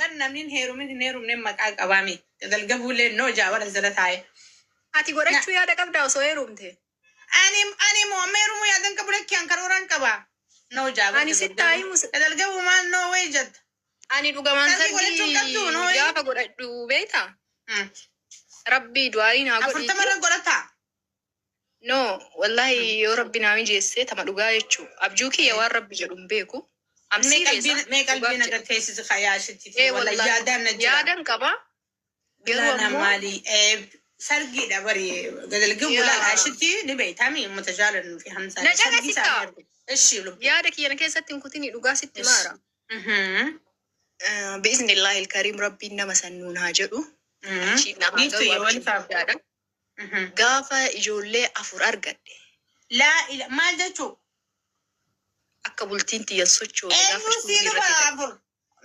Bar namni hin heerumin hin heerumne maqaa qabaami. Dalgabuullee noo jaawala jala taa'e. Ati godhachuu yaada qabdaa osoo heerumte? Ani moo amma heerumuu yaadan qabu lakki an karooraan qaba. Noo jaawala. Ani sitti haa himu. Dalgabuu maal noo wayii jetta. Ani dhugamaan Sargii godhachuu qabdu, sargii noo. gaafa godhadhu beektaa? Rabbii du'aayi naa godhi. 40 irra godhataa. No, wallahi yoo rabbi naa mijeesse tama dhugaa jechuu. Abjuu kiyya waan rabbi jedhu hin beeku. I'm Mee serious. qalbii mee qalbii Dhugaaf jedha. nagarteessisi kayaashitti. Eh, Wala wallahi yaadaan na jira. yaadan qaba. Garuu Laana ammoo maali? Sargiidha bari gadalgin bulaan yaa ashitti ni beeytami uummata jaalannu fi hamzaan na sargii caqasitta. isaanii argu. Ishi lubbu. Yaada kiyya na keessatti hin kutini dhugaa sitti Ishi. maara. Bi'iznillaahi ilkariim rabbiin nama sannuun haa jedhu. Achiin namaa Biiftuu garuu yoo wal abjuun faamu. guddaadha. Gaafa ijoollee 4 argadhe Laa ila maal jechuu? akka bultiin tiyyan sochoone gaafa Eenyu shuubii sii luba irratti ta'e. 4.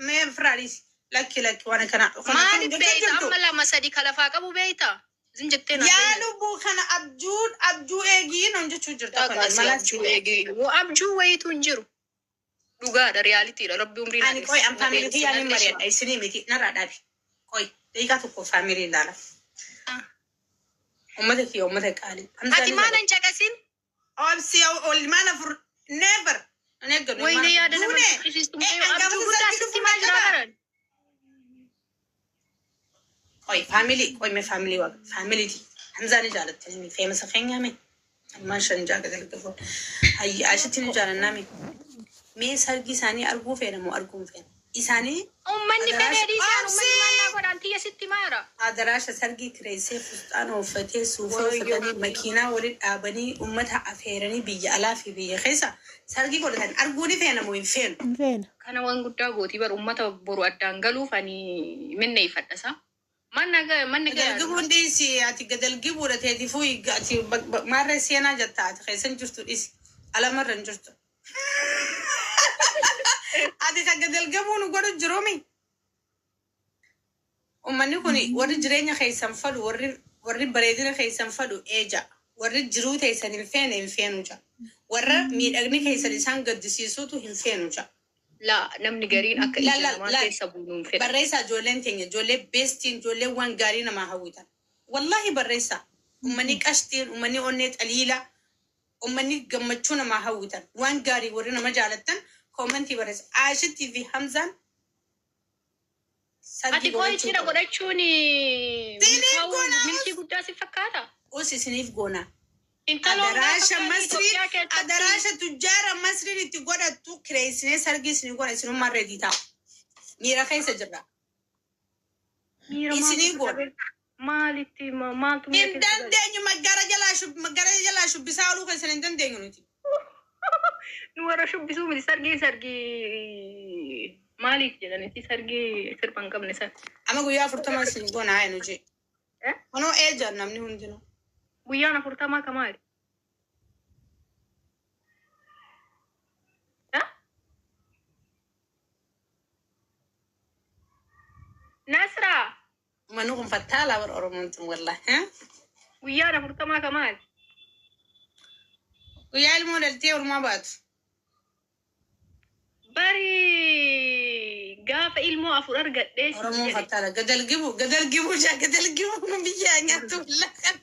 Mee firaadis lakki lakki waan kana kana kan Maaliif jechuu beeyta jirtu. amma 2 3 kalafaa qabu beeyta? Zin jettee naa Yaa beeyta. lubbuu kana abjuu abjuu eegii noon jechuu jirta kun Dhaqaasii mala abjuu eegi. Woo abjuu wayiitu hin jiru. Dhugaadha riyaalitiidha. Rabbi umrii naa Ani qoy dheeresse an na faamilii dheeresse kiyyaan na hin dheeresse. mari'adha isinii miti narraa dhaabi. Qoy daqiiqaa tokko faamilii ilaala. Uummata kiyya uummata qaalii. Ati Hamzaan maal jaalladha. hin caqasin? Obsi olmaan 4 never. An eeggannu Wayne ilmaan 4. yaada nama Duune jibbisiistu mucayyoo an abjuu gaafasa guddaa sargii sitti dhufu maal na jiraa qaba. baran? Qoy faamilii qoy mee faamilii waaqa faamiliiti. Hamzaan jaalattanii mi feemasa keenyaa mi? Ilmaan 5 jaa gadalgafuun. Hayyi ashitti ni jaalannaa mi? Mee sargii isaanii arguu feena moo arguu hin feena? Isaanii Uummanni fedhee adaraasha dhiisaan obsi uummanni maal naa godhaan tiyya sitti maara? Adaraasha sargii kireessee fustaana uffatee suufee Wayyoo uffatanii makiinaa waliin dhaabanii uummata afeeranii biyya alaa fi biyya keessa sargii godhatan arguu ni feena moo hin feenu? Hin feena. Kana waan guddaa gootii bar uummata boru addaan galuuf ani minneeffadha. Manna manni gayaadha. Gadalgibuun dhiisi ati gadalgibuudha teetifuu ati maarree seenaa jetta ati keessa hin jirtu dhiisi alamarra hin jirtu. Ati kan gadalgabuu nu godhu jirumi. Uummanni kun warri jireenya keessan fadhu warri warri bareedina keessan fadhu eeja warri jiruu teessan hin feene hin feenu ja warra miidhagni keessan isaan gaddisiisuutu hin feenu ja. Laa namni gariin akka La ija la namaa la keessa buunu hin fedhan. barreessaa ijoolleen teenya ijoollee beestiin ijoollee waan gaarii namaa hawwitan. Wallaahi barreessaa uummanni qashtiin uummanni onnee xaliila uummanni gammachuu namaa hawwitan waan gaarii warri nama jaalattan koomentii barreessa. Aashittii fi Hamzaan sargii Ati koo godhachuu ittidha qabu. godhachuun Isiniif milkaa'uu goona milkii guddaa si fakkaata? us isiniif goona. Intaloon gaafa Adaraasha gaarii Masriin Itoophiyaa keessatti adaraasha tujjaara Masriin itti godhattu kireessinee sargii isinii godha isinummaa reedii ta'a. Miira keessa jirra. miira maaltu Isinii si goona. qabe? Maalitti maaltu miira Hin keessa gale? dandeenyu maggaara jalaa shubbisaa ooluu keessan hin dandeenyu nuti. Nu warra shubbisuu miti sargii sargii maaliif jedhanitti sargii sirba hin qabne san. Amma guyyaa 40 isin goona haa nuti. Eh? Kunoo eejan namni hundinuu. Guyyaan 40 ka maali? Eh? Nasraa Manni kun fattaalaa bara Oromoon tun wallaahi. guyyaan 40 ka maali? Guyyaa ilmoo dhaltee ormaa baatu. Bari gaafa ilmoo 4 argadhee si Oromoon jedhe. fattaala. Gadalgibu gadalgibu jaa gadalgibu biyyaa nyaattu wallaahi.